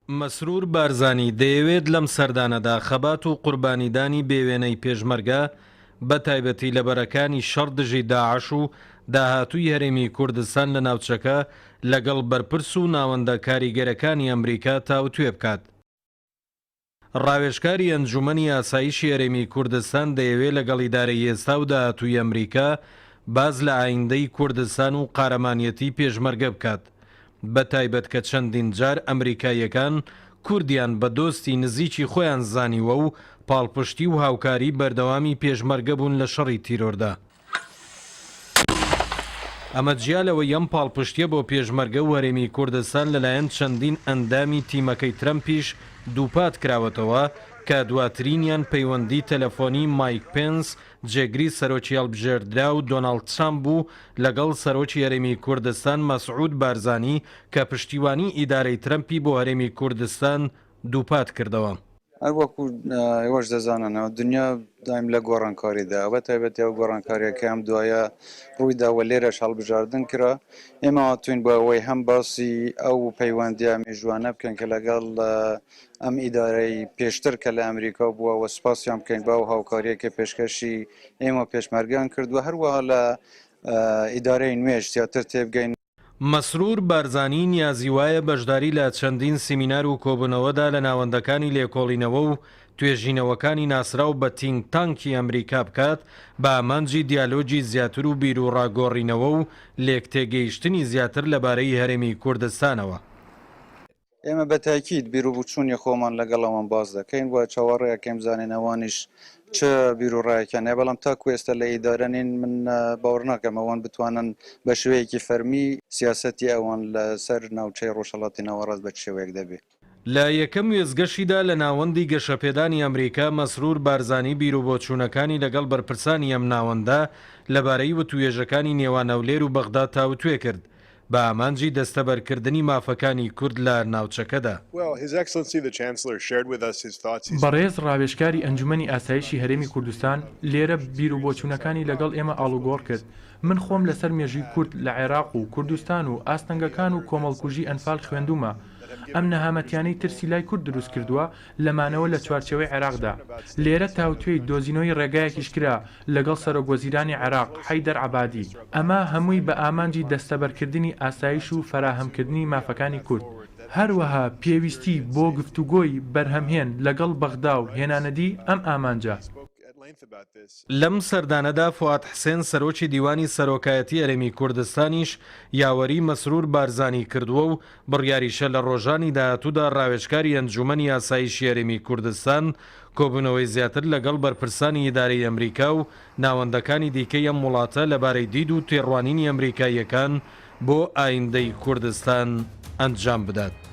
مەسرور بارزانی دەیەوێت لەم سەردانەدا خەبات و قوربانیدانی بێوێنەی پێشمەرگە بە تایبەتی لە بەرەکانی شەڕ دژی داعش و داهاتووی هەرێمی کوردستان لە ناوچەکە لەگەڵ بەرپرس و ناوەندە کاریگەرەکانی ئەمریکا تاوتوێ بکات. ڕاوێژکاری ئەنجوومەنی ئاسایشی هەرێمی کوردستان دەیەوێ لەگەڵ ئیدارەی ئێستا و داهاتووی ئەمریکا باس لە ئایندەی کوردستان و قارەمانیەتی پێشمەرگە بکات، بە تایبەت کە چەندین جار ئەمریکاییەکان کوردیان بە دۆستی نزیکی خۆیان زانیوە و پاڵپشتی و هاوکاری بەردەوامی پێشمەرگە بوون لە شەڕی تیرۆردا. ئەمە جیا لەوەی ئەم پاڵپشتیە بۆ پێشمەرگە و هەرێمی کوردستان لەلایەن چەندین ئەندامی تیمەکەی ترەمپیش دووپات کراوەتەوە کە دواترینیان پەیوەندی تەلەفۆنی مایک پێنس جێگری سەرۆکی هەڵبژێردراو دۆناڵد ترەمپ بوو لەگەڵ سەرۆکی هەرێمی کوردستان مەسعود بارزانی کە پشتیوانی ئیدارەی ترەمپی بۆ هەرێمی کوردستان دووپات کردەوە. هەر وەکو ئێوەش دەزانن دنیا دایم لە گۆڕانکاریدا بە تایبەتی ئەو گۆڕانکاریە کە ئەم دوایە ڕوویدا و لێرەش هەڵبژاردن کرا ئێمە هاتوین بۆ ئەوەی هەم باسی ئەو پەیوەندیە مێژووانە بکەین کە لەگەڵ ئەم ئیدارەی پێشتر کە لە ئەمریکا بووە و سوپاسیان بکەین بە ئەو هاوکاریە کە پێشکەشی ئێمە پێشمەرگان کردووە هەروەها لە ئیدارەی نوێش زیاتر تێبگەین. مەسرور بارزانی نیازی وایە بەشداری لە چەندین سیمینار و کۆبوونەوەدا لە ناوەندەکانی لێکۆڵینەوە و توێژینەوەکانی ناسراو بە تینک تانکی ئەمریکا بکات بە ئامانجی دیالۆگی زیاتر و بیروڕاگۆڕینەوە و لێکتێگەیشتنی زیاتر لەبارەی هەرێمی کوردستانەوە. ئێمە بە تاکید بیروبوچوونی خۆمان لەگەڵ ئەوان باس دەکەین و چاوەڕێ ئەکەین بزانین ئەوانیش چ بیروڕایەکیان هەیە، بەڵام تاکو ئێستا لە ئیدارە نین، من باوەڕ ناکەم ئەوان بتوانن بە شێوەیەکی فەرمی سیاسەتی ئەوان لە سەر ناوچەی ڕۆژهەڵاتی ناوەڕاست بە چ شێوەیەک دەبێ. لە یەکەم وێستگەشیدا لە ناوەندی گەشەپێدانی ئەمریکا، مەسرور بارزانی بیروبۆچوونەکانی لەگەڵ بەرپرسانی ئەم ناوەندە لەبارەی وتووێژەکانی نێوان هەولێر و بەغدا تاوتوێ کرد. بە ئامانجی دەستەبەرکردنی مافەکانی کورد لە ناوچەکەدا. بەڕێز ڕاوێژکاری ئەنجومەنی ئاسایشی هەرێمی کوردستان لێرە بیروبۆچوونەکانی لەگەڵ ئێمە ئاڵوگۆڕ کرد، من خۆم لەسەر مێژووی کورد لە عێراق و کوردستان و ئاستەنگەکان و کۆمەڵکوژی ئەنفال خوێندوومە، ئەم نەهامەتیانەی ترسی لای کورد دروست کردووە لە مانەوە لە چوارچێوەی عێراقدا. لێرە تاوتوێی دۆزینەوەی ڕێگایەکیش کرا لەگەڵ سەرۆک وەزیرانی عێراق حەیدەر عەبادی. ئەمە هەمووی بە ئامانجی دەستەبەرکردنی ئاسایش و فەراهەمکردنی مافەکانی کورد. هەروەها پێویستی بۆ گفتوگۆی بەرهەمهێن لەگەڵ بەغدا و هێنانەدی ئەم ئامانجە. لەم سەردانەدا فوئاد حسێن سەرۆکی دیوانی سەرۆکایەتی هەرێمی کوردستانیش یاوەری مەسرور بارزانی کردووە و بڕیاریشە لە ڕۆژانی داهاتوودا ڕاوێژکاری ئەنجوومەنی ئاسایشی هەرێمی کوردستان کۆبوونەوەی زیاتر لەگەڵ بەرپرسانی ئیدارەی ئەمریکا و ناوەندەکانی دیکەی ئەم وڵاتە لەبارەی دید و تێڕوانینی ئەمریکاییەکان بۆ ئایندەی کوردستان ئەنجام بدات.